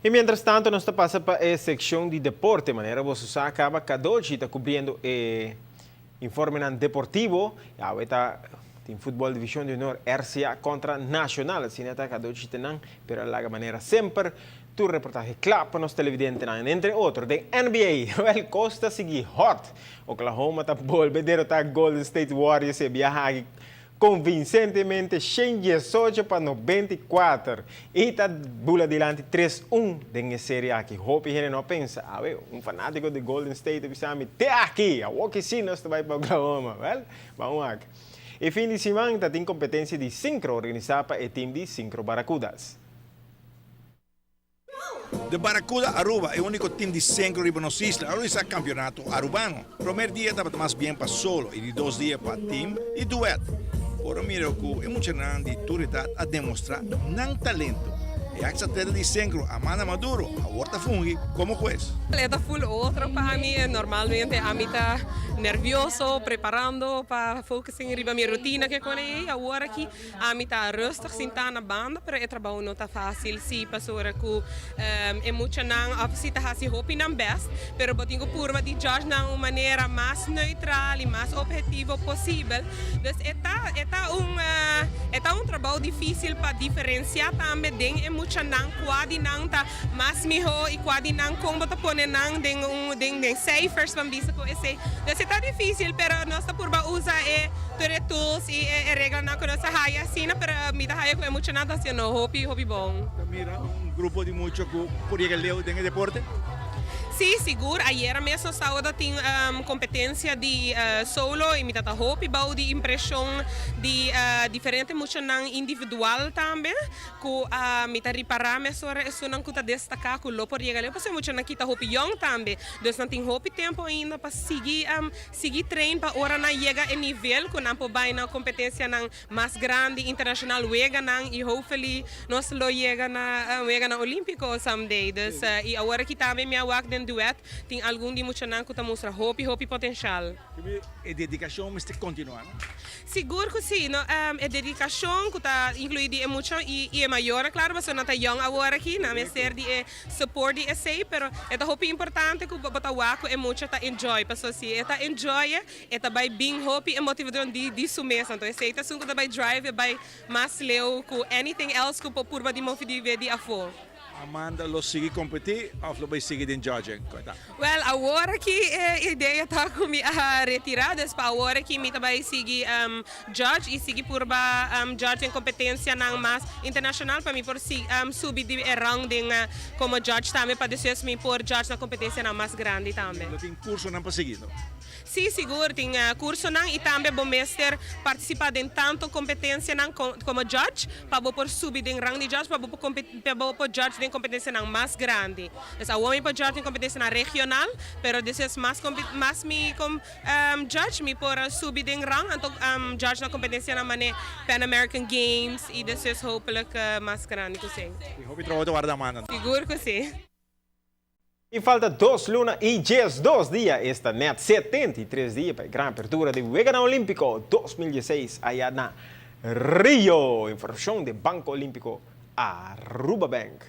Y mientras tanto, nos ta pasa pa e seccion di deporte. Manera bo sa caba, Cadochi ta cubriendo e informe deportivo. Awe ta tin futbol division di honor, RCA contra Nacional. Asina ta Cadochi tenan, pero laga manera semper tur reportahe cla pa nos televidente. Entre otro, di NBA, well, cos ta sigui hot. Oklahoma ta bolbe derota Golden State Warriors e biaha aki convincentemente, 118-94. Y ta bula dilanti 3-1 den serie aki. Hopi hende no a pensa, ah, un fanatico di Golden State, bisa mi, te aki, awor si nos bay pa Oklahoma. Well, ban wak. E fin di siman tin competencia di synchro organisa pa e team di Synchro Barracudas. De Barracuda Aruba e unico team di synchro riba nos isla. A organisa campeonato arubano. Prome dia tabata mas bien pa solo y di 2 dia pa team y duet. Por mira cu e muchanan di tur edad a demostra nan talento. E ex-atleta di synchro Amanda Maduro awor ta fungi como hues. E ta full otro pa mi. Normalmente ami ta nervioso, preparando pa focusing riba mi rutina cu e awor aki ami ta rustig sinta na banda, pero e trabou no ta facil, si, pasobra cu e muchanan of si ta hasi hopi nan best, pero bo tin cu purba di judge na un manera mas neutral y mas obhetivo posibel. Dus e ta un trabou dificil pa diferencia tambe den e muchanan cua di nan ta mas miho y cua di nan con bo ta pone nan den un den den cijfers van bisa cu esey. Dus ta dificil, pero nos ta purba usa e tur e tools y e reglanan cu nos a haya asina, pero mi ta haya cu e muchanan ta haciendo hopi hopi bon. Mira un grupo di mucha cu por yega leu den deporte? Si, sigur. Ayera mes tabatin competencia di solo y mi tabata hopi bou di impresion di diferente muchanan individual tambe cu mi ta ripara mesora esunnan cu ta destaca cu lo por yega leu, pasobra muchanan aki ta hopi young tambe. Dus nan tin hopi tempo ainda pa sigui train pa ora nan yega e nivel cu nan por bay na competencianan mas grandi internacional, weganan, y hopefully nos lo yega na weganan olimpico someday. Dus y awor aki tambe mi a wak den duet, tin algun di muchanan cu ta mustra hopi hopi potencial. E dedicacion mester continua, no? Sigur cu si, no, e dedicacion cu ta inclui di mucha y e mayor, claro, pasobra nan ta young awor aki, nan mester di e support di esey, pero e ta hopi importante cu bo ta wak cu e mucha ta enjoy, pasobra si e ta enjoy, e ta bay bin hopi e motivacion di su mes, anto esey ta esun cu ta bay drive e bay mas leu cu anything else cu por purba di motiva di afo. Amanda lo sigui competi of lo bay sigui den judging? Ta? Well, awor aki e idea ta cu mi a retira, dus pa awor aki mi tambe sigui judge y sigui purba judge den competencianan mas internacional pa mi por subi di rang den como judge tambe, pa despues mi por judge na competencianan mas grandi tambe. Lo tin cursonan pa sigui, no? Si, sigur, tin cursonan y tambe bo mester participa den tanto competencianan como judge pa bo por subi den rang di judge, pa bo por judge den competencianan mas grandi. Dus awor mi por judge den competencianan regional, pero despues mas mi com judge, mi por subi den rang anto judge na competencianan mane Pan American Games y despues hopelijk mas grandi cu esey. Y hopi trabou ta warda Amanda. Sigur cu si. Y falta 2 luna y 12 dia, esta net 73 dia pa e gran apertura di Weganan Olimpico 2016 aya na Rio. Informacion di Banco Olimpico Aruba Bank.